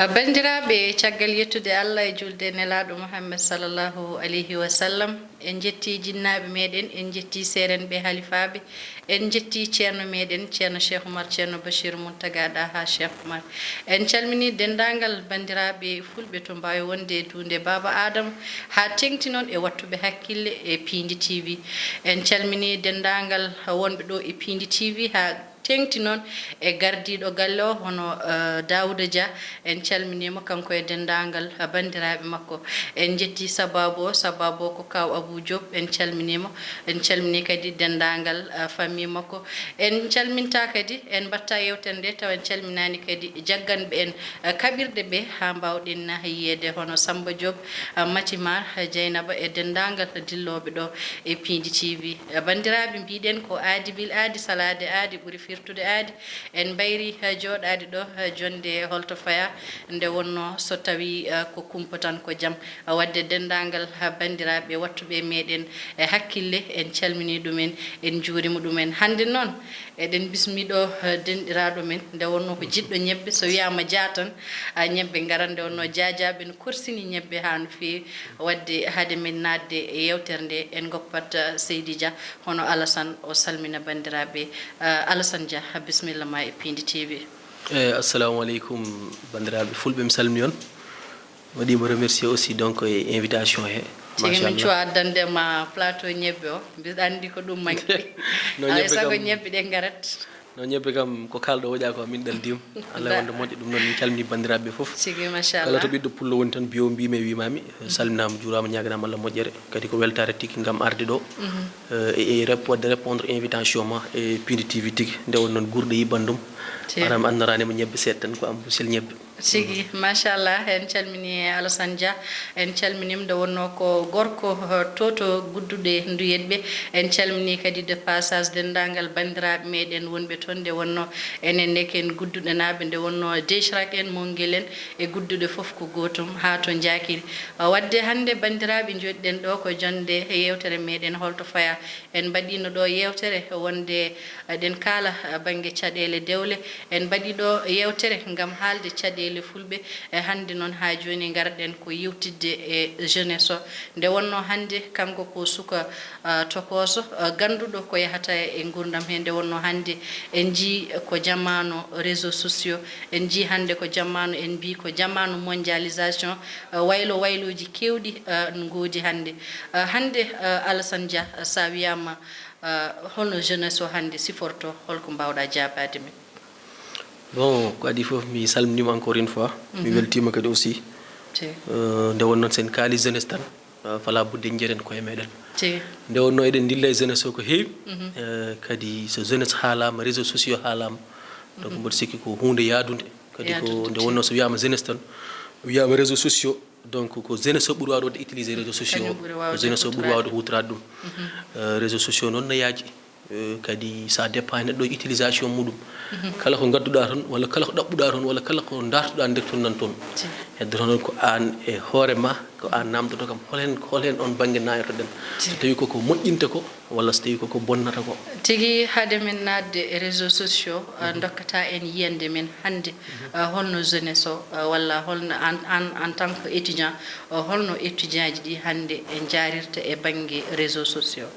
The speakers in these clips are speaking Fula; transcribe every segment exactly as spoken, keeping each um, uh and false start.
Banndiraaɓe, caggal yettude Allah e julde e Nelaaɗo Muhammad sallallahu alayhi wa sallam, en njettii jinnaaɓe meɗen, en njettii seerenɓe halifaaɓe, en njettii ceerno meɗen, Ceerno Cheikh Oumar, Ceerno Bachir Mountaga Daha Cheikh Oumar. En calminii denndaangal banndiraaɓe fulɓe to mbaawi wonde e duunde Baaba Aadama, haa teeŋti noon e waɗtuɓe hakkille e Piindi T V. En calminii denndaangal wonɓe ɗo e Piindi T V, haa teeŋti noon e gardiiɗo galle o, hono, eh, Daouda Dia. En calminii mo, kanko e denndaangal, eh, banndiraaɓe makko. En njettii sabaabu o, sabaabu o ko kaaw Abou Diop. En calminii mo, en calminii kadi denndaangal, eh, famille makko. En calmintaa kadi, en mbaɗtaa yeewtere nde tawa en calminaani kadi jagganɓe en, eh, kaɓirɗe ɓe haa mbaawɗen yiyeede, hono Samba Diop, eh, Mati Mar, eh, Dieynaba e denndaangal dillooɓe ɗo e Piindi T V. Eh, banndiraaɓe, mbiɗen ko aadi bil aadi, salaade aadi ɓuri firtude aadi. En mbayri, eh, jooɗaade ɗo, eh, jonnde holto fayaa, nde wonnoo so tawii, eh, ko kumpa tan ko jam. Eh, waɗde denndaangal, eh, banndiraaɓe waɗtuɓe meɗen e hakkille, en calminii ɗumen, en njuuriima ɗumen. Hannde noon, eɗen bismii ɗo, eh, denɗiraaɗo men, nde wonnoo ko jiɗɗo ñebbe, so wiyaama Dia tan, ah, ñebbe ngarat, nde wonnoo Dia Dia ɓe no korsini ñebbe haa no feewi. Waɗde hade men naatde e yeewtere nde, en ngoppat, ah, Seydi Dia, hono Alassane, o salmina banndiraaɓe. Ah, Alassane Dia, bismilla ma e Piindi T V. Eh, assalamu aleykum, banndiraaɓe fulɓe, mi salmini on. Waɗiima remercier aussi, donc, e invitation he. Tigi min cuwa addande ma plateau ñebbe o, mbiɗa anndi ko ɗum manki. No Alay ñebbe sago kam, ñebbe ɗe ngarat. No ñebbe kam ko kaalɗo woƴa ko min ɗaldiima. Allah Da- wonde moƴƴo, ɗum noon min calmini banndiraaɓe fof. Tigi, machallah. Kala to ɓiɗɗo pullo woni tan, biyo mbiimi e wiimaami, salminaama, juuraama, ñaaganaama Allah moƴƴere. Kadi ko weltaare tigi ngam arde ɗo. Mhm. Eh, e, e rep-, waɗde répondre invitation ma e Piindi T V tigi. Nde won noon guurɗo yi banndum. Tigi. Maanaam annaraani mo ñebbe seeɗa tan, ko am sel ñebbe. Tigi, machallah, en calmini Alassane Dia, en calminii mo, nde wonnoo ko gorko, eh, to, to Gudduɗe Nduyetɓe. En calminii kadi de passage denndaangal banndiraaɓe meɗen wonɓe toon, nde wonnoo enen ne ko en Gudduɗenaaɓe, nde wonnoo Dechrak en, Mongel en, e Gudduɗe fof ko gootum haa to Njaakiri. Eh, waɗde hannde banndiraaɓe, njooɗiɗen ɗo ko jonnde yeewtere meɗen holto fayaa. En mbaɗiino ɗo yeewtere wonde eɗen kaala, eh, bannge caɗeele dewle. En mbaɗii ɗo yeewtere ngam haalde caɗeele fulɓe. E hannde noon haa jooni ngarɗen ko yewtidde e jeunesse o. Nde wonnoo hannde kanko ko suka, eh, tokooso, eh, gannduɗo ko yahata e nguurndam he. Nde wonnoo hannde en njii ko jamaanu réseaux sociaux, en njii hannde ko jamaanu, en mbii ko jamaanu mondialisation, eh, waylo waylooji keewɗi, eh, ngoodi hannde. Eh, hannde, eh, Alassane Dia, eh, so a wiyaama, eh, holno jeunesse o hannde siforto, holko mbaawɗaa jaabaade men? Bon, ko adii fof, mi salminiima encore une fois. Mi Mhm. weltiima kadi aussi. Tigi. Eh, nde won noon, so en kaali jeunesse tan, eh, falaa budde njeren koye meɗen. Tigi. Nde wonnoo eɗen ndilla e jeunesse o ko heewi. Mhm. Eh, kadi so jeunesse haalaama, réseaux sociaux haalaama, donc Mhm. mboɗo sikki ko huunde yaadunde. Kadi ko Yaadunde, nde tigi. wonnoo so wiyaama jeunesse tan, wiyaama réseaux sociaux, donc ko jeunesse o ɓuri waawde waɗde utiliser réseaux sociaux. Kañum ɓuri waawde Jeunesse o ɓuri huutoraade. waawde huutoraade ɗum. Mhm. Eh, réseaux sociaux noon no yaaji. Eh, kadi ça dépend e neɗɗo e utilisation muɗum. Mhm. Kala ko ngadduɗaa toon, walla kala ko ɗaɓɓuɗaa toon, walla kala ko ndaartuɗaa nder toon nan toon. Tigi. Heddoto noon ko aan e hoore ma, ko aan naamndoto kam, hol heen, hol heen oon bannge naaytoɗen. Tigi. So tawii ko ko moƴƴinta ko, walla so tawii ko ko bonnata ko. Tigi, hade men naatde e réseaux sociaux, eh, Mhm. ndokkata en yiyande men hannde, Mhm. eh, holno jeunesse o, eh, walla holno aan, aan en tant que étudiant, eh, holno étudiant ji ɗi hannde e njaarirta e bannge réseaux sociaux?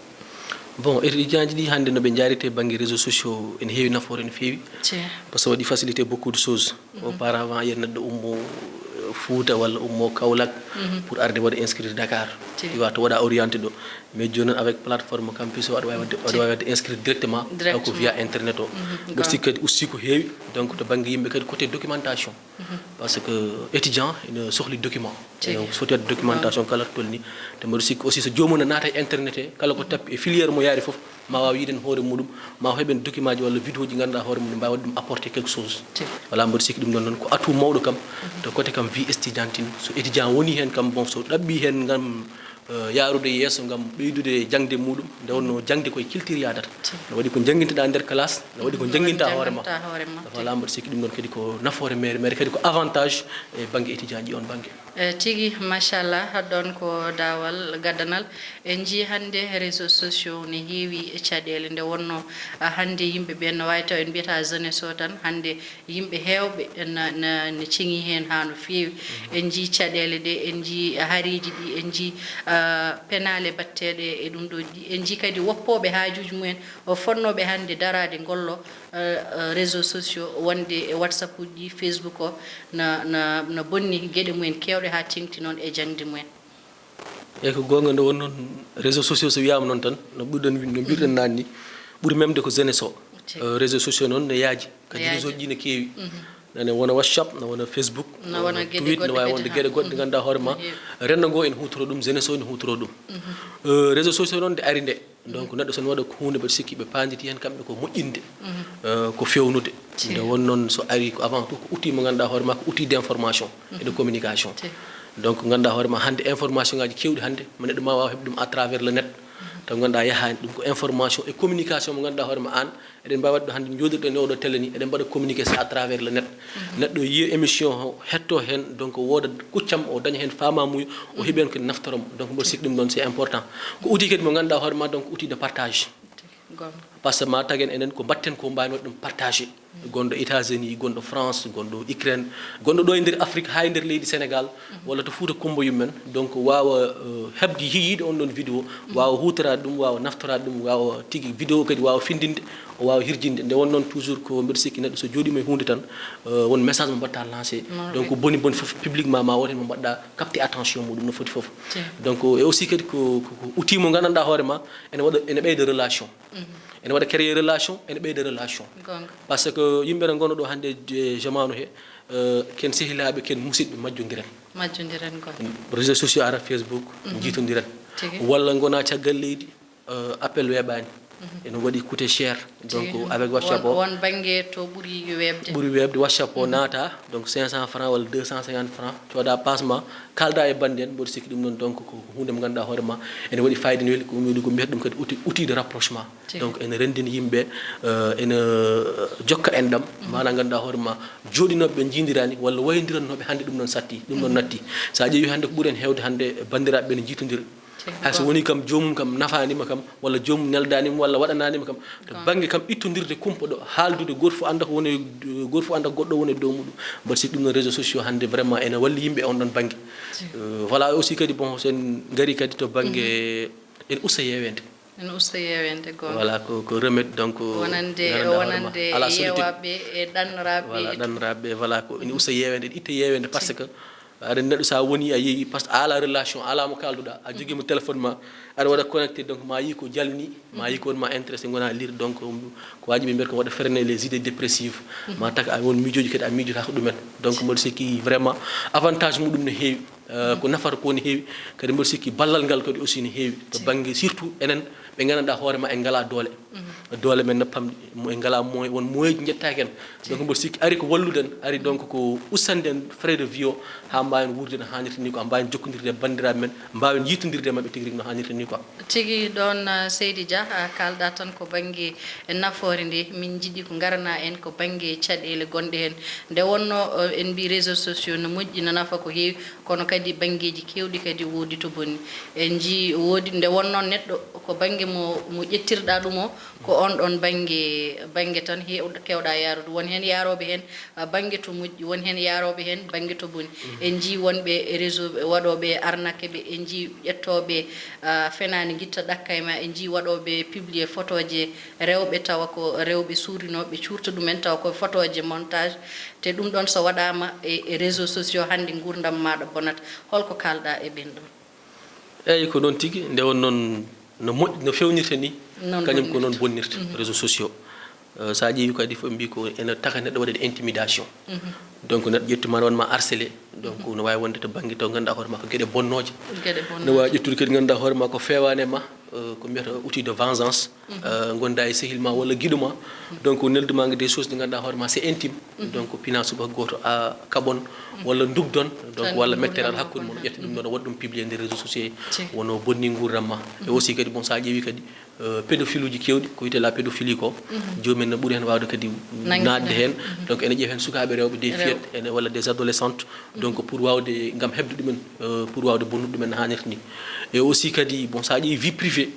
Bon, étudiant ji ɗi hannde no ɓe njaarirta e bannge réseaux sociaux ene heewi nafoore, no feewi. Tigi. Par ce que waɗi facilité beaucoup de choses. Mhm. Auparavant, yen neɗɗo ummo, eh, Fouta walla ummo Kaolack Mhm. pour arde waɗa inscrire Dakar. Tigi. Iwa to waɗa orienté ɗo. Mais jooni noon avec plateforme Campus o, aɗa waawi waɗde, aɗa Tigi. waawi waɗde inscrire directement, taw ko via Directement. internet o. Mhm. Mboɗo sikki kadi aussi ko heewi, donc to bannge yimɓe kadi côté documentation. Mhm. Par ce que étudiant ene sohli document. Tigi. Ene foti waɗde documentation kala to tolni. Te mboɗo sikki aussi so joomum ne naata e internet he, kala ko tappi e filière mo yaari fof, ma waaw yiiden hoore muɗum, ma heɓen document ji walla vidéo ji ngannduɗaa hoore muɗum, mbaawi waɗde ɗum apporter quelque chose. Tigi. Voilà, mboɗo sikki ɗum ɗon noon ko atout mawɗo kam, Mhm. to côté kam vie étudiantine. So étudiant woni heen kam, bon, so ɗaɓɓi heen ngam, eh, yaarude yeeso, ngam ɓeydude jaŋde muɗum, nde wonnoo jaŋde koye culture yaadata. Tigi. No waɗi ko njannginteɗaa nder classe, no waɗi ko Mhm. njannginta hoore ma. Njannginta hoore ma. Voilà, Tigi. mboɗo sikki ɗum ɗon kadi ko nafoore mere, mere kadi ko avantage e bannge étudiant ji on bannge. Eh, tigi, machallah, ɗon ko daawal gaddanal. En njii hannde réseaux sociaux ne heewi caɗeele. Nde wonno, ah, hannde yimɓe ɓen no waawi taw en mbiyata jeunesse o tan, hannde yimɓe heewɓe na, na, ne ceŋi heen haa no feewi. En njii caɗeele ɗe, en njii hariiji ɗi, en njii, ah, penaale batteeɗe e ɗum ɗo ɗi. En njii kadi woppooɓe haajuuji mumen, o fonnooɓe hannde daraade ngollo, eh, eh, réseaux sociaux, wonde e WhatsApp uji ɗi, Facebook o, na, na, na bonni geɗe mumen keewɗe haa teŋti noon e jaŋde mumen. Eyi, ko goonga, nde won noon, réseaux sociaux, so wiyaama noon tan, no ɓurɗen wi-, no mbiruɗen naanni, ɓuri memde ko jeunesse o. Tigi. Eh, réseaux sociaux noon ne yaaji, kadi. Ne yaaji. Réseau ji ne keewi. Mhm. Nane wona WhatsApp, na wona Facebook, na wona geɗe goɗɗe kadi. Tweet, ne waawi wonde geɗe goɗɗe ɗe ngannduɗaa hoore ma. Mhm. Renndo ngo ene huutoro ɗum, jeunesse o ene huutoro ɗum. Mhm. Eh, réseaux sociaux noon nde ari nde, donc, neɗɗo so ne waɗa ko huunde mbeɗa sikki ɓe paanditi heen kamɓe ko moƴƴinde, eh, ko feewnude. Tigi. Nde won noon so ari ko avant tout ko outil mo ngannduɗaa hoore ma ko outil d'information et de communication. Tigi. Donc, ngannduɗaa hoore ma hannde information ngaji keewɗi hannde, mo neɗɗo ma waawa heɓde ɗum à travers le net. Taw ngannduɗaa yahaani ɗum ko information et communication mo ngannduɗaa hoore ma aan, eɗen mbaawi waɗde hannde njooɗirɗen e oɗo télé ni, eɗen mbaɗa communiqué, c'est à travers le net. Neɗɗo yiya émission o, hetto heen, donc wooda kuccam, o daña heen faamamuya, o heɓi heen ko naftoram. Donc mboɗo sikki ɗum ɗon c'est important. Ko outil kadi mo ngannduɗaa hoore ma, donc outil de partage. Goonga. Par ce que ma tagen enen ko mbaɗten ko mbaawmi waɗde ɗum partagé. Gonɗo États-Unis, gonɗo France, gonɗo Ukraine, gonɗo ɗo e nder Afrique, haa e nder leydi Sénégal, walla to Fuuta Kumba yummen. Donc waawa, eh, heɓde yiyiiɗo on ɗon vidéo, waawa huutoraade ɗum, waawa naftoraade ɗum, waawa tigi vidéo kadi waawa findinde, o waawa hirjinde. Nde won noon toujours ko mbeɗa sikki neɗɗo so jooɗiima e huunde tan, eh, won message mo mbaɗta lancé. Donc boni boni fof publiquement ma woote mo mbaɗɗa capté attention muɗum no foti fof. Tigi. Donc e aussi kadi ko, ko, ko outil mo nganndanɗaa hoore ma, ene waɗa, ene ɓeyda relation. Mhm. Ene waɗa créer relation, ene ɓeyda relation. Goonga. Par ce que yimɓe ne ngona ɗo hannde e jamaanu he, eh, ken sehilaaɓe, ken musidɓe, majjondiren. Majjondiren, goonga. Réseaux sociaux ara, Facebook, mhm, njiitondiren. Tigi. Walla ngona caggal leydi, eh, appel weeɓaani. Mhm. Ene waɗi coûté cher. Donc, tigi, avec WhatsApp o. Won, won bannge to ɓuri weeɓde. Ɓuri weeɓde, WhatsApp o, mhm, naata, donc cinq cents francs walla deux cent cinquante francs, cooda passe ma, kaalda e bannde en, mboɗo sikki ɗum noon, donc, ko, ko huunde mo ngannduɗaa hoore ma, ene waɗi fayida no weli, ko ɗum woni ko mbiyata ɗum kadi outil, outil de rapprochement. Tigi. Donc, ene renndina yimɓe, eh, ene jokka enɗam, mhm, maanaam ngannduɗaa hoore ma, jooɗinooɓe ɓe njiidiraani, walla wayondirannooɓe hannde ɗum noon satti, ɗum noon, mhm, natti. So a ƴeewi hannde ko ɓuri en heewde hannde banndiraaɓe ɓe ne njiitondira. Tigi. Hay so woni kam joomum kam nafaani ma kam, walla joomum neldaani mo, walla waɗanaani ma kam, to bannge kam ittondirde kumpa ɗo, haaldude gooto fof annda ko woni e, gooto fof annda ko goɗɗo woni e dow muɗum. Mbaɗa sikki ɗum noon réseaux sociaux hannde vraiment ene walli yimɓe e on ɗon bannge. Tigi. Euh, voilà, aussi kadi bon, so en ngari kadi to bannge, mhm, ene usta yeeweende. Ene usta yeeweende, goonga. Voilà, ko, ko remède, donc, wonande, ngannduɗaa hoore ma, wonande à la solitude. Yeewaaɓe e ɗannoraaɓe. Voilà, e ɗannoraaɓe, voilà, ko ene, mhm, usta yeeweende, ene itta yeeweende, par ce que aɗa anndi neɗɗo so a woni a yeeyi, par ce que a alaa relation, a alaa mo kaalduɗaa, a jogiima téléphone ma, aɗa waɗa connecté, donc ma yii ko jalni, ma yii ko won ma intéressé, ngona lire, donc ko waji ɓe mbiyata ko waɗa freiner les idées dépressives. Mhm. Ma taka a won miijooji kadi a miijotaako ɗumen. Donc mboɗo sikki vraiment avantage muɗum no heewi, euh, ko nafata ko no heewi, kadi mboɗo sikki ballal ngal kadi aussi no heewi to bannge surtout enen ɓe nganndanɗaa hoore ma en ngalaa doole. Mhm. Doole men no pamɗi, mo en ngalaa moyen, won moyeji njettaaki en. Donc mboɗo sikki ari ko wallude en, ari donc ko ustade en frais de vie o, haa mbaawen wuurde no haanirta ni quoi, mbaawen jokkondirde e banndiraaɓe men, mbaawen yiitondirde e maɓɓe tigi rigi no haanirta ni quoi. Tigi ɗon, uh, Seydi Dia, uh, kaalɗaa tan ko bannge nafoore nde, min njiɗi ko ngaranaa en ko bannge caɗeele gonɗe heen. Nde wonno, uh, en mbii réseaux sociaux no moƴƴi, no nafa ko heewi, kono kadi banngeeji keewɗi kadi woodi to bonni. En njii woodi, nde wonno neɗɗo ko bannge mo, mo ƴettirɗaa ɗum o, ko on ɗon bannge, bannge tan heew-, keewɗaa yaarude. Won heen yaarooɓe heen, ah, bannge to moƴƴi, won heen yaarooɓe heen bannge to boni. Mhm. En njii wonɓe réseau, waɗooɓe arnaque ɓe, en njii ƴettooɓe, ah, fenaande ngitta ɗakka e ma, en njii waɗooɓe publier photoje rewɓe tawa ko rewɓe suurinooɓe cuurta ɗumen tawa ko photoje montage. Te ɗum ɗon so waɗaama e, e réseaux sociaux hannde nguurndam maaɗa bonata. Holko kaalɗaa e ɓeen ɗon? Eyi, ko noon tigi. Nde won noon no moƴ-, no feewnirta ni, noon kañum ko noon bonnirta. Bonnirta. Mhm. Réseaux sociaux. Euh, so a ƴeewi kadi fof mbi ko ene taka neɗɗo waɗede intimidation. Mhm. Donc neɗɗo ƴettu ma, won ma harcelé. Donc, mhm, no waawi wonde to bannge to ngannduɗaa hoore ma ko geɗe bonnooje. Geɗe bonnooje. No waawi ƴettude kadi ngannduɗaa hoore ma ko feewaani e ma, euh, ko mbiyata outil de vengeance. Mhm. Euh, ngonda e sehil ma walla giɗo ma. Mhm. Donc, neldu ma des choses ɗe ngannduɗaa hoore ma c'est intime. Mhm. Donc, pina subaka gooto a kaɓon, mhm, walla ndugdon, donc, tan walla mettere hakkunde mon, ƴetta ɗum, mhm, ɗon, waɗa ɗum publier nder réseaux sociaux, tigi, wona bonni nguurndam ma. E, mhm, aussi kadi, bon, so a ƴeewi kadi, euh, pédophilie uji keewɗi, ko wiyetee la pédophilie ko. Joomum en no ɓuri heen waawde kadi naatde heen. Donc ene ƴeewa heen sukaaɓe rewɓe, des fillettes ene, walla des adolescentes. Donc pour waawde ngam heɓde ɗumen, euh, pour waawde bonnude ɗumen no haanirta ni. Et aussi kadi, bon, so a ƴeewi vie privée,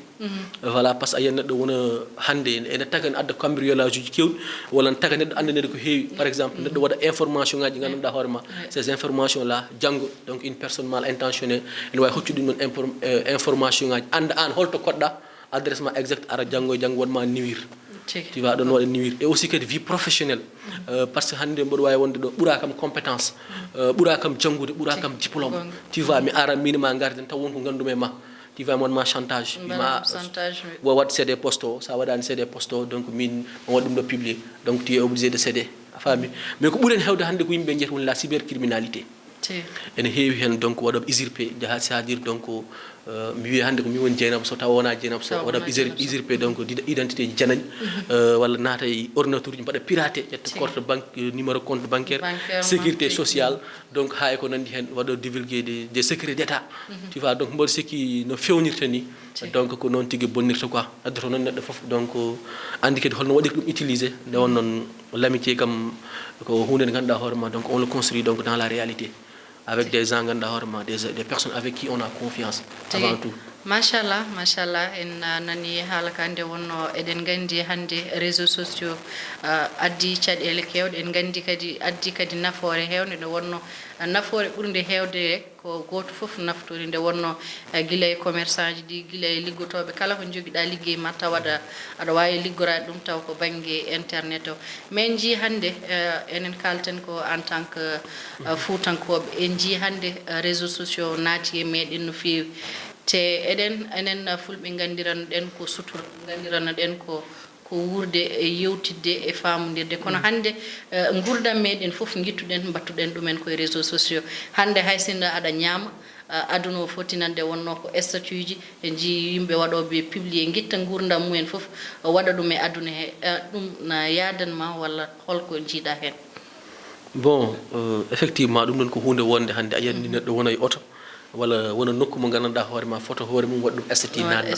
voilà, parce que a yiyat neɗɗo wona hannde ene taga ene adda cambriolage uji keewɗi, walla ne taga neɗɗo anndanede ko heewi. Par exemple, neɗɗo waɗa information ngaji, nganndanɗaa hoore ma, ces informations là, janngo, donc une personne mal intentionnée ene waawi hoccude ɗum ɗon infor-, euh, information ngaji, annda aan holto koɗɗa, adresse ma exact, ara janngo e janngo waɗ ma nuire. Tu vois, ɗon waɗa nuire. Et aussi kadi vie professionnelle. Euh, parce que hannde mboɗo waawi wonde ɗo, ɓura kam compétence, euh, ɓura kam janngude, ɓura kam diplôme. Tu vois, mi ara, min ma ngarden taw won ko nganndumi e ma. Tu vois, mi waɗ ma chantage. Mbaɗa ma chantage, wi. Wo waɗ cédé poste o, sa waɗaani cédé poste o, donc min mi waɗ ɗum ɗo publié. Donc tu es obligé de céder. A faami? Mais ko ɓuri en heewde hannde ko yimɓe njiyata woni la cybercriminalité. Ene heewi heen, donc waɗa usurpé, jaha, c'est-à-dire, donc, euh, mi wiya hannde ko mi woni Dieynaba Sow, tawa wonaa Dieynaba Sow, waɗa usurpé, donc, d'id-, identité ji janani, euh, walla naata e ordinateur uji, mbaɗa piraté, ƴetta compte banque, euh, numéro compte bancaire, sécurité sociale, donc, haa e ko nanndi heen, waɗa divulgué des, des secrets d'État. Tu vois, donc, mboɗo sikki no feewnirta ni. Donc, ko noon tigi bonnirta quoi. Addoto noon neɗɗo fof, donc, anndi kadi holno waɗirta ɗum utilisé. Nde won noon, l'amitié kam, ko huunde nde ngannduɗaa hoore ma, donc, on le construit, donc, dans la réalité, avec des gens ngannduɗaa hoore ma, des, des personnes avec qui on a confiance, avant tout. Machallah, machallah, en, ah, nani haala ka. Nde wonno eɗen nganndi hannde réseaux sociaux, ah, addi caɗeele keewɗe, en nganndi kadi addi kadi nafoore heewnde. Nde wonno, ah, nafoore ɓurnde heewde ko gooto fof naftori. Nde wonno, eh, gila e commerçant ji ɗi, gila e liggotooɓe, kala ko njogiɗaa liggey ma, tawa aɗa, aɗa waawi liggoraade ɗum taw ko bannge internet o. Mais en njii hannde, eh, enen kaalten ko en tant que, eh, Fuutankooɓe, en njii hannde, eh, réseaux sociaux naati e meɗen no feewi. Te eɗen, enen, eh, Fulɓe nganndirano ɗen ko sutura, nganndirano ɗen ko ko wuurde e yewtidde e faamondirde. Kono hannde, eh, nguurndam meɗen fof ngittuɗen, mbattuɗen ɗumen koye réseaux sociaux. Hannde hay sinno aɗa ñaama, eh, aduna o foti nande wonno ko statut ji, en njii yimɓe waɗooɓe publié, ngitta nguurndam mumen fof, eh, waɗa ɗum e aduna he. Eh, ɗum na yaadan ma walla holko njiiɗaa heen? Bon, euh, effectivement, ɗum ɗon ko huunde wonde hannde a yiyat ni neɗɗo wona e oto, walla wona nokku mo nganndanɗaa hoore ma, photo hoore mum waɗa ɗum statut naatna.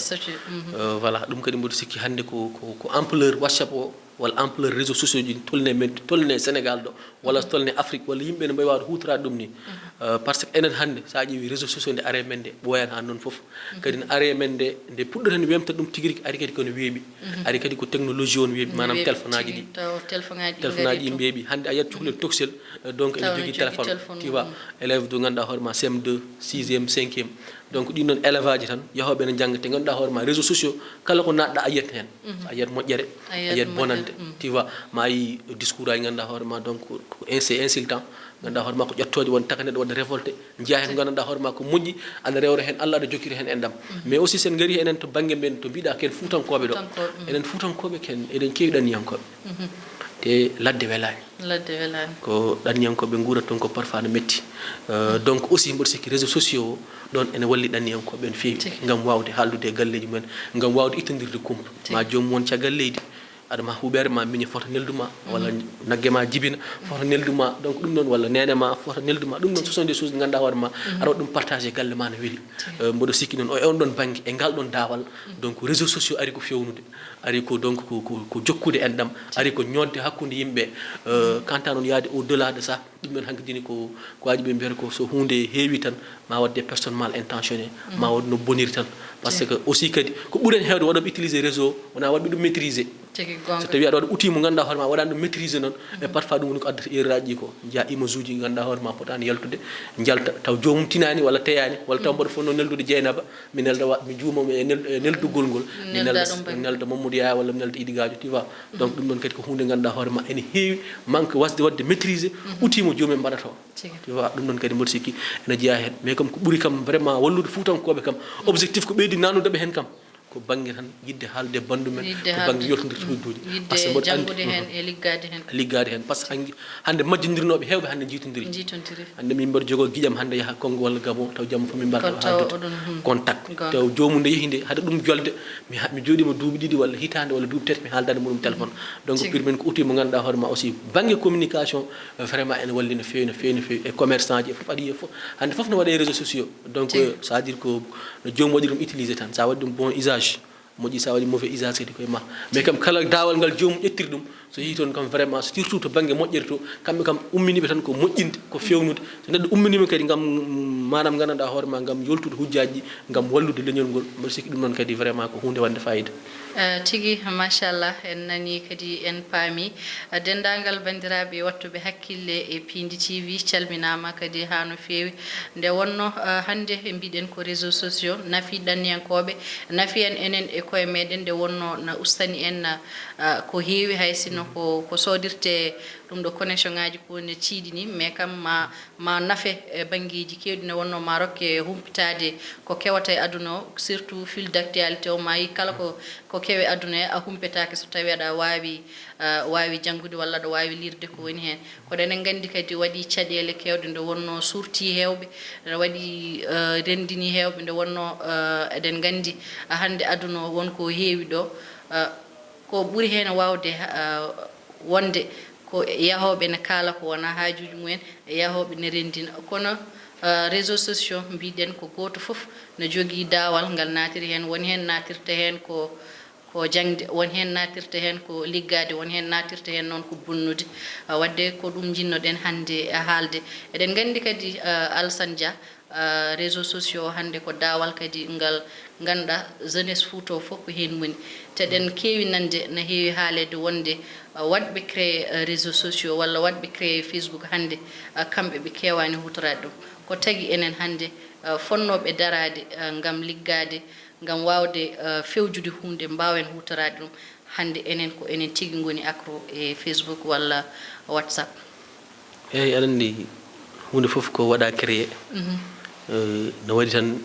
Euh, voilà, ɗum kadi mboɗo sikki hannde ko, ko, ko ampleur WhatsApp o, walla ampleur réseaux sociaux ji tolni men, tolni Sénégal ɗo, walla tolni Afrique, walla yimɓe ne mbawi waawde huutoraade ɗum ni. Euh, parce que enen hannde, so a ƴeewi réseaux sociaux nde are men nde, ɓooyaani haa noon fof. Kadi no are men nde, nde puɗɗoten wemta ɗum tigi rigi, ari kadi kono weeɓi. Ari kadi ko technologie on weeɓi, maanaam téléphone aji ɗi. Taw téléphone aji ɗi téléphone aji ɗi mbeeɓi. Hannde a yiyat cukalel tokosel, euh, donc ene jogii téléphone. Tu vois, élève de ngannduɗaa hoore ma C M deux, sixième, cinquième. Donc ɗin ɗon élève aji tan, yahooɓe ene njannga, te ngannduɗaa hoore ma réseaux sociaux, kala ko naatɗaa a yiyat heen. A yiyat moƴƴere, a yiyat bonande. Tu vois, ma a yii discours aji ngannduɗaa hoore ma, donc ko ins-, insultant, ngannduɗaa hoore ma ko ƴettooje won taka neɗɗo waɗa révolté. Njiyaa heen nganndanɗaa hoore ma ko moƴƴi, aɗa rewra heen Allah, aɗa jokkira heen enɗam. Mais aussi, so en ngarii enen to bannge men, to mbiɗa ken Fuutankooɓe ɗo, enen Fuutankooɓe ken, eɗen keewi ɗanniyankooɓe. Te ladde welaani. Ladde welaani. Ko ɗanniyankooɓe nguurata toon ko parfois no metti. Euh, donc aussi, mboɗo sikki réseaux sociaux o, ɗoon ene walli ɗanniyankooɓe no feewi, ngam waawde haaldude e galleeji mumen, ngam waawde ittondirde kumpa. Ma joomum won caggal leydi, aɗa ma huɓeere ma miña fota neldu ma, walla nagge ma jibina fota neldu ma, donc ɗum ɗon, walla neene ma fota neldu ma, ɗum ɗon, ce sont des choses ɗe ngannduɗaa hoore ma, aɗa waɗa ɗum partagé galle ma no weli. Euh, mboɗo sikki noon, o, e on ɗon bannge, e ngal ɗon daawal, donc réseaux sociaux ari ko fewnude, ari ko, donc, ko, ko, ko jokkude enɗam, ari ko ñoodde hakkunde yimɓe. Euh, quant à noon yaade au delà de ça, ɗum ɗon hankadi ni ko, ko aji ɓe mbiyata ko so huunde heewi tan, ma waɗ des personnes mal intentionnées, ma waɗ no boniri tan. Parce que aussi kadi, ko ɓuri en heewde waɗooɓe utiliser réseau, wonaa waɗɓe ɗum maîtriser. So tawi aɗa waɗa outil mo ngannduɗaa hoore ma, waɗaani ɗum maîtriser noon, e parfois ɗum woni ko addata erreur aji ɗi ko. Njiyaa image uji ngannduɗaa hoore ma potaani yaltude, njalta, taw joomum tinaani walla teyaani, walla taw mboɗo fotnoo neldude Dieynaba, mi nelda wa-, mi juuma e nel-, e neldugol ngol, mi nelda, mi nelda Mamadou Yaya walla mi nelda Idi Gadio, tu vois. Donc ɗum ɗon kadi ko huunde ngannduɗaa hoore ma ene heewi manque wasde waɗde maîtriser outil mo joomum en mbaɗata o. Tu vois, ɗum ɗon kadi mboɗo sikki ene jeyaa heen. Mais kam ko ɓuri kam vraiment wallude Fuutankooɓe kam, objectif ko ɓeydi naatnude ɓe heen kam, ko bannge tan yiɗde haalde e banndu men, ko bannge yaltondirde hujjuuji. Parce que mboɗo anndi janngude heen e liggaade heen. Liggaade heen, parce que hannde, hannde majjindirnooɓe heewɓe hannde njiitondiri. Njiitondiri. Hannde min mboɗo jogoo giƴam hannde yaha Congo walla Gabon, taw jamma fof min mbaɗa haaldude. Contact. Taw joomum nde yehi nde, hade ɗum jolde, mi ha-, mi jooɗiima duuɓi ɗiɗi walla hitaande walla duuɓi tati, mi haaldaani e muɗum téléphone. Donc, pire men ko outil mo ngannduɗaa hoore ma aussi, bannge communication, euh, vraiment ene walli no feewi, no feewi, no feewi. E commerçant ji e fof, aɗa yiya fof. Hannde fof no waɗe e réseaux sociaux. Donc, euh, ça veut dire ko no joomum waɗi ɗum utiliser tan. Sa waɗi ɗum bon usage, Moƴƴi, so a waɗi mauvais usage kadi koye ma. Mais kam kala daawal ngal joomum ƴettiri ɗum, so yii toon kam vraiment, surtout to bannge moƴƴere to, kamɓe kam umminiiɓe tan ko moƴƴinde, ko feewnude. So neɗɗo umminiima kadi ngam maanaam nganndanɗaa hoore ma, ngam yoltude hujjaaji ɗi, ngam wallude leñol ngol, mboɗo sikki ɗum noon kadi vraiment ko huunde waɗnde fayida. Eh, tigi, machallah, en nani kadi en paami. Eh, denndaangal banndiraaɓe wattuɓe hakkille e Piindi T V calminaama kadi haa no feewi. Nde wonno, eh, hannde mbiɗen ko réseaux sociaux nafi ɗanniyankooɓe, nafi en enen e koye meɗen, nde wonno na ustani en, eh, ko heewi, hay sinno ko, ko soodirte ɗum ɗo connexion ŋaaji ko ne tiiɗi ni, mais kam ma, ma nafe e banngeeji keewɗi, nde wonno ma rokke humpitaade ko kewata e aduna o, surtout fil d'actualité o, ma yi kala ko, ko kewe aduna he a humpetaake so tawi aɗa waawi, eh, waawi janngude walla aɗa waawi liirde ko woni heen. Kono eɗen nganndi kadi waɗi caɗeele keewɗe, nde wonno suurti heewɓe, ene waɗi, eh, renndini heewɓe, nde wonno, eh, eɗen nganndi, ah, hannde aduna o won ko heewi ɗo, eh, ko ɓuri heen waawde, eh, wonde ko yahooɓe ne kaala ko wonaa haajuuji mumen, e yahooɓe ne renndina. Kono, eh, réseaux sociaux mbiɗen ko gooto fof ne jogii daawal ngal naatiri heen, woni heen naatirta heen ko, ko jaŋde, won heen naatirta heen ko liggaade, won heen naatirta heen noon ko bonnude. Ah, waɗde ko ɗum njiɗnoɗen hannde, ah, haalde. Eɗen nganndi kadi, ah, Alassane Dia, ah, réseaux sociaux hannde ko daawal kadi ngal ngannduɗaa jeunesse Fuuta o fof ko heen woni. Te eɗen keewi nande, na heewi haaleede wonde, ah, waɗɓe créé, ah, réseaux sociaux walla waɗɓe créé Facebook hannde, ah, kamɓe ɓe keewaani huutoraade ɗum. Ko tagi enen hannde, ah, fotnooɓe daraade, ah, ngam liggaade, ngam waawde, eh, fewjude huunde, mbaawen huutoraade ɗum. Hannde enen ko enen tigi ngoni accro e Facebook walla WhatsApp. Eeyi, aɗa anndi huunde fof ko waɗa créé. Mhm. Eh, no waɗi tan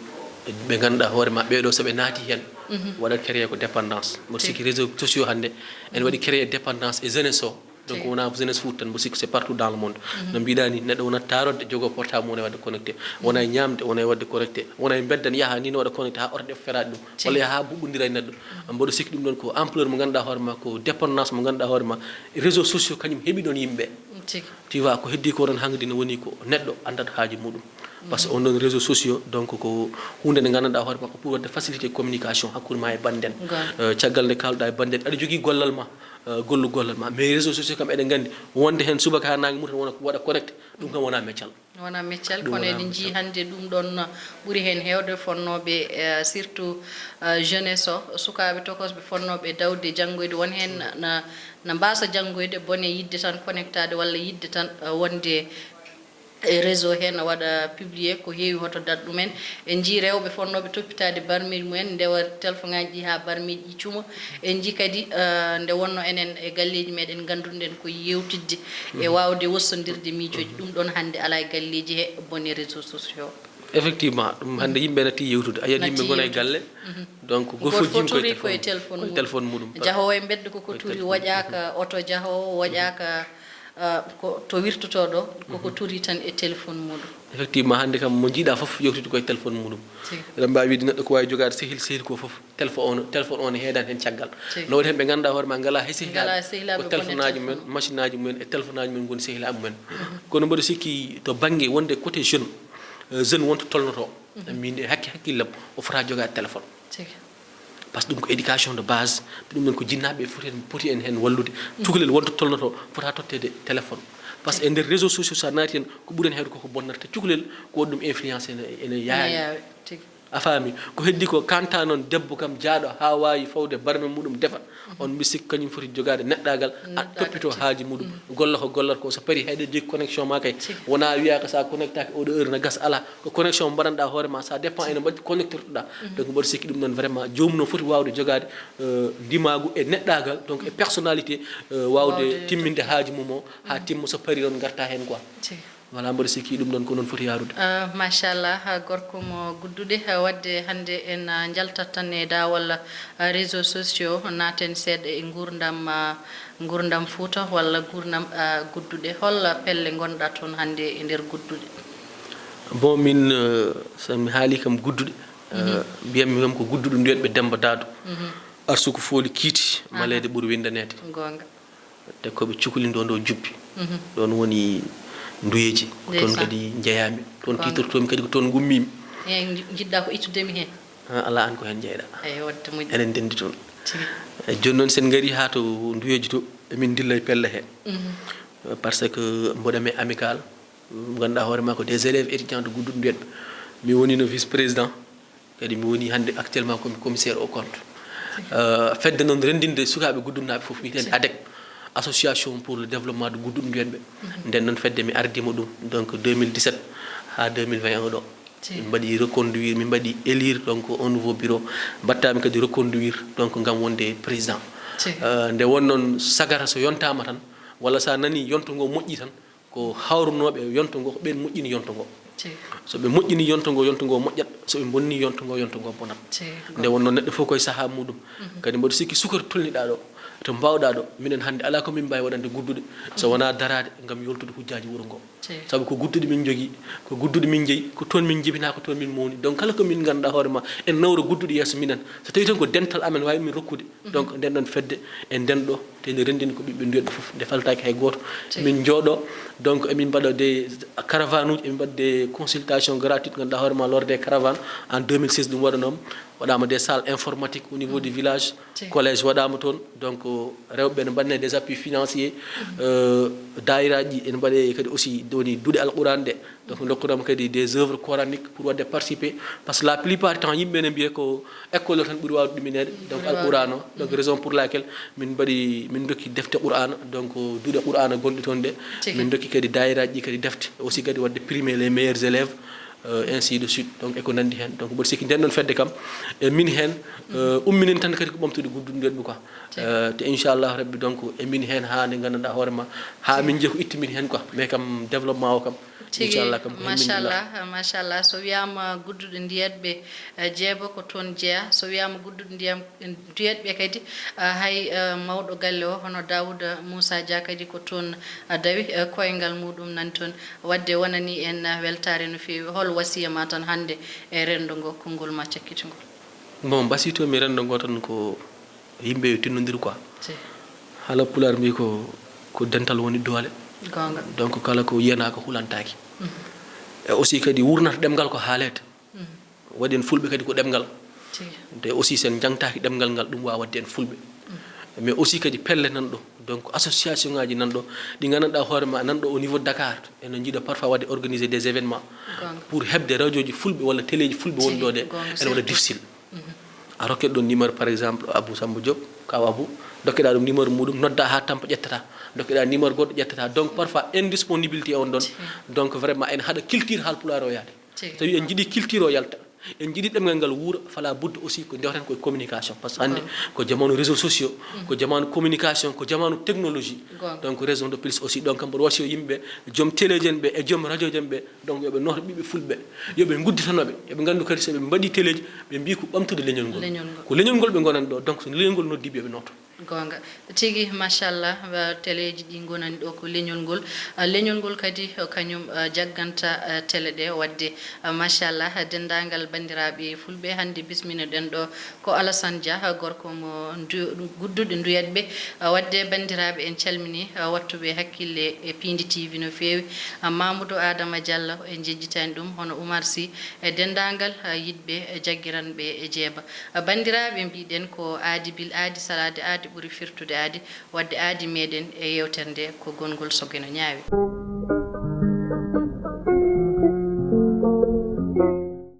ɓe ngannduɗaa hoore ma ɓeeɗo so ɓe naati heen, mhm, waɗa créé ko dépendance. Mboɗo sikki réseaux sociaux hannde ene waɗi créé dépendance e jeunesse o. Donc, wonaa jeunesse Fouta tan, mboɗo sikki c'est partout dans le monde. Mhm. No mbiɗa ni, neɗɗo wonat taarodde, jogoo portable mum, wona e waɗde connecté. Wona e ñaamde, wona e waɗde connecté. Wona e mbeddan, yaha ni, no waɗa connecté haa oto ɗe feraade ɗum. Walla yaha haa buɓɓondira e neɗɗo. Mboɗo sikki ɗum ɗon ko ampleur mo ngannduɗaa hoore ma, ko dépendance mo ngannduɗaa hoore ma. Réseaux sociaux kañum heɓi ɗon yimɓe. Tigi. Tu vois, ko heddi ko ɗon hankadi ne woni ko neɗɗo anndat haaju muɗum. Parce que on ɗon réseaux sociaux, donc, ko huunde nde ngannduɗaa hoore ma ko pour waɗde facilité communication hakkunde ma e bannden. Goonga. Eh, caggal nde kaalɗaa e bannden, aɗa jogii gollal ma, eh, gollu gollal ma. Mais réseaux sociaux kam eɗen nganndi, wonde heen subaka haa naange muta wona waɗa connecté, ɗum kam wonaa meccal. Wonaa meccal, kono eɗen njii hannde ɗum ɗon ɓuri heen heewde fotnooɓe, eh, surtout, eh, jeunesse o, sukaaɓe tokosɓe fotnooɓe dawde janngoyde, won heen na, na, na mbaasa janngoyde, bone yiɗde tan connectaade walla yiɗde tan, eh, wonde e réseau he na waɗa publié ko heewi hoto daɗ ɗumen. En njii rewɓe fotnooɓe toppitaade barmeeji mumen, ndewa telefoŋaaji ɗi haa barmeeji ɗi cuma. En njii kadi, eh, nde wonno enen e galleeji meɗen ngannduɗen ko yeewtidde e waawde wostondirde miijooji. Ɗum ɗon hannde alaa e galleeji he bone réseaux sociaux. Effectivement, ɗum hannde yimɓe natti yewtude. A yiyat yimɓe ngona e galle, donc gooto fof jim koye téléphone, koye téléphone muɗum. Jahoowo e mbedda koko turi, waɗaaka oto jahoowo, waɗaaka, ah, ko to wirtotoo ɗo, koko turi tan e téléphone muɗum. Effectivement, hannde kam mo njiiɗa fof yewtiti koye téléphone muɗum. Eɗen mbaawi wiide neɗɗo ko waawi jogaade sehil, sehil ko fof téléphone, téléphone o ne heedan heen caggal. No waɗi heen ɓe ngannduɗaa hoore ma ngalaa hay sehilaaɓe, ko téléphonaaji mumen, machine aji mumen e téléphonaaji mumen ngoni sehilaaɓe mumen. Kono mboɗo sikki to bannge wonde côté jeune, eh, jeune wonto tolnotoo. Min e hakke hakkillam o fota jogaade téléphone. Tigi. Parce que ɗum ko éducation de base, ɗum ɗon ko jinnaaɓe foti en, poti en heen wallude. Cukalel wonto tolnotoo fota totteede téléphone. Parce que e nder réseaux sociaux so a naati heen ko ɓuri en heewde koko bonnata. Te cukalel ko waɗi ɗum influence ene, ene yaawi. Ene yaawi, tigi. A faami? Ko heddi ko kanta noon debbo kam jaaɗo haa waawi fawde barme muɗum defa. On mbi sikki kañum foti jogaade neɗɗaagal, a toppito haaji muɗum, golla ko gollata ko, so pari hay ɗe jogii connexion ma kay. Wona wiya ko sa connectaki oɗo heure na gas, ala, ko connexion mbaɗanɗa hoore ma, ça dépend ene mbaɗi connectortoɗa. Donc mboɗo sikki ɗum ɗon vraiment joomum no foti wawde jogaade, euh, ndimaagu e neɗɗaagal, donc e personnalité, euh, wawde timminde haaji mum o haa timma, so pari noon garta heen quoi. Voilà, mboɗo sikki ɗum ɗon ko noon foti yaarude. Ah, machallah, ah, gorko mo gudduɗe, ah, wadde hannde en, ah, njaltat tan e daawal, ah, réseaux sociaux, naaten seeɗa e nguurndam, ah, nguurndam Fuuta walla nguurndam, ah, gudduɗe. Hol pelle ngonɗa toon hannde e nder gudduɗe? Bon, min, euh, so mi haali kam gudduɗe, euh, mbiyatmi kam ko gudduɗo mbiyatɓe Demmba Daado. Arsuku fooli kiiti, maleede ɓuri winndaneede. Goonga. Te ko ɓe cukalel ɗo, ɗo juppi. Ɗon woni nduyeeji. Ko toon kadi njeyaami. Toon tiitortoomi kadi, ko toon ngummimi. Eeyi, nji-, njiɗɗa ko ittudemi heen? Ah, alaa aan ko heen njeyɗaa. Eyi, waɗde moƴƴi. Eɗen ndenndi toon. Tigi. Eyi, jooni noon, so en ngarii haa to Nduyeeji to, emin ndilla e pelle hee. Parce que mboɗo mi amical, ngannduɗaa hoore maa ko des élèves étudiants de Gudduɗo Nduyeeɗ. Mi woniino vice président, kadi mi woni hannde actuellement ko mi commissaire au compte. Euh, fedde noon renndinde sukaaɓe Gudduɗnaaɓe fof, wiyetee ADEC, Association pour le développement de Gudduɗo Nduyeeɗ ɓe. Nden noon fedde mi ardiima ɗum, donc deux mille dix-sept haa deux mille vingt et un ɗo. Min mbaɗi reconduire, min mbaɗi élire donc un nouveau bureau, mbaɗtaami kadi reconduire donc ngam wonde président. Euh, nde won noon, sagata so yontaama tan, walla so a nanii yonto ngo moƴƴi tan, ko hawrunooɓe yonto ngo, ko ɓeen moƴƴini yonto ngo. So ɓe moƴƴini yonto ngo, yonto ngo moƴƴat. So ɓe bonni yonto ngo, yonto ngo bonat. Nde won noon, neɗɗo fof koye sahaa muɗum. Kadi mboɗo sikki, suka to tolniɗaa ɗo, to mbaawɗaa ɗo, minen hannde alaa ko min mbaawi waɗande Gudduɗo so wonaa daraade ngam yoltude hujjaaji wuro ngo. Sabu ko Gudduɗo min njogii, ko Gudduɗo min njeyi, ko toon min njibinaa, ko toon min mawni. Donc kala ko min ngannduɗaa hoore maa, en nawra Gudduɗo yeeso minen. So tawii tan ko dental amen waawi min rokkude, donc nden ɗon fedde e nden ɗo, te nde renndini ko ɓiɓɓe Nduyeeɗ ɓe fof, nde faltaaki hay gooto. Min njooɗo, donc emin mbaɗa des caravane uji, emin mbaɗa des consultations gratuites, ngannduɗaa hoore maa, lors des caravanes en deux mille seize ɗum waɗanooma, waɗaama des salles informatiques au niveau du village, collège waɗaama toon, donc rewɓe ne mbaɗanee des appuis financiers, euh, daayiraaji ene mbaɗee kadi aussi woni duɗe Alquraan ɗe, donc ndokkanooma kadi des œuvres coraniques pour waɗde participer, parce que la plupart du temps yimɓe ne mbiya ko école o tan ɓuri waawde ɗumineede, donc Alquraan o, donc raison pour laquelle min mbaɗi, min ndokki defte Qur'aana, donc duɗe Qur'aana gonɗe toon ɗe, min ndokki kadi daayiraaji ɗi kadi defte, aussi kadi waɗde primer les meilleurs élèves, euh, ainsi de suite, donc e ko nanndi heen. Donc mboɗo sikki nden ɗon fedde kam e min heen, euh, umminen tan kadi ko ɓamtude Gudduɗo Nduyeeɗ ɓe quoi. Euh, te inchallah rabbi, donc e min heen haa nde nganndanɗaa hoore maa, haa min njiya ko itti min heen quoi, mais kam développement o kam, inchallah kam ko heen min machallah, machallah. So wiyaama Gudduɗo Nduyeeɗ ɓe, eh, jeeba ko toon jeyaa. So wiyaama Gudduɗo Ndiyam, Nduyeeɗ ɓe kadi, eh, hay, eh, mawɗo galle o hono Daawuda Muusa Dia kadi ko toon, eh, dawi, eh, koyngal muɗum nani toon. Waɗde wonanii en, eh, weltaare no feewi. Hol wasiya ma tan hannde e renndo ngo, konngol ma cakkitungol? Bon, mbasiytoo mi renndo ngo tan ko yimɓe yo tinnondir quoi. Haala Pulaar mbii ko, ko dental woni doole. Donc kala ko yiyanaa ko hulantaaki. E aussi kadi wurnata ɗemngal ko haaleede. Waɗi en Fulɓe kadi ko ɗemngal. Te aussi so en njangtaaki ɗemngal ngal, ɗum waawaa waɗde en Fulɓe. Mais aussi kadi pelle nan ɗo, donc association ngaaji nan ɗo, ɗi nganndanɗaa hoore maa nan ɗo au niveau de Dakar, ene njiɗa parfois waɗde organiser des événements pour heɓde radiooji Fulɓe walla téléji Fulɓe woni ɗo ɗe, ene waɗa difficile. A rokke ɗon numéro, par exemple, Abou Samba Diop, kaw Abou, ndokkeɗaa ɗum numéro muɗum, noddaa haa tampa ƴettataa, ndokkeɗaa numéro goɗɗo ƴettataa. Donc parfois indisponibilité on ɗon, donc vraiment ene haɗa culture Haal Pulaar o yaade. So tawi en njiɗi culture o yalta, en njiɗi ɗemngal ngal wuura, fala budde aussi ko ndewten koye communication, parce que hannde ko jamaanu réseaux sociaux, ko jamaanu communication, ko jamaanu technologie. Donc raison de plus aussi, donc kam mboɗo wasiyo yimɓe, joom téléji en ɓe e joom radiooji en ɓe, donc yo ɓe nooto ɓiɓɓe Fulɓe, yo ɓe ngudditano ɓe, yo ɓe nganndu kadi so ɓe mbaɗi téléji, ɓe mbii ko ɓamtude leñol ngol. Ko leñol ngol ɓe ngonani ɗo, donc so leñol ngol noddi ɓe, ɓe nooto. Goonga tigi, machallah. Teleeji ɗi ngonani ɗo ko leñol ngol. Ah, leñol ngol kadi, eh, kañum, eh, jagganta, eh, tele ɗe. Waɗde, ah, machallah, denndaangal banndiraaɓe Fulɓe, hannde bisminoɗen ɗo ko Alassane Dia, ah, gorko mo ndu-, Gudduɗo Nduyeeɗ ɓe. Ah, waɗde banndiraaɓe, en calminii, ah, waɗtuɓe hakkille e Piindi T V no feewi. Ah, Mamoudou Adama Diallo, en njejjitaani ɗum, hono Oumar Sy, e denndaangal, ah, yiɗɓe, eh, jaggiranɓe e jeeba. Banndiraaɓe, mbiɗen ko aadi bil aadi salaade aadi ɓuri firtude aadi, waɗde aadi meɗen e yeewtere nde ko gongol sogge no ñaawi.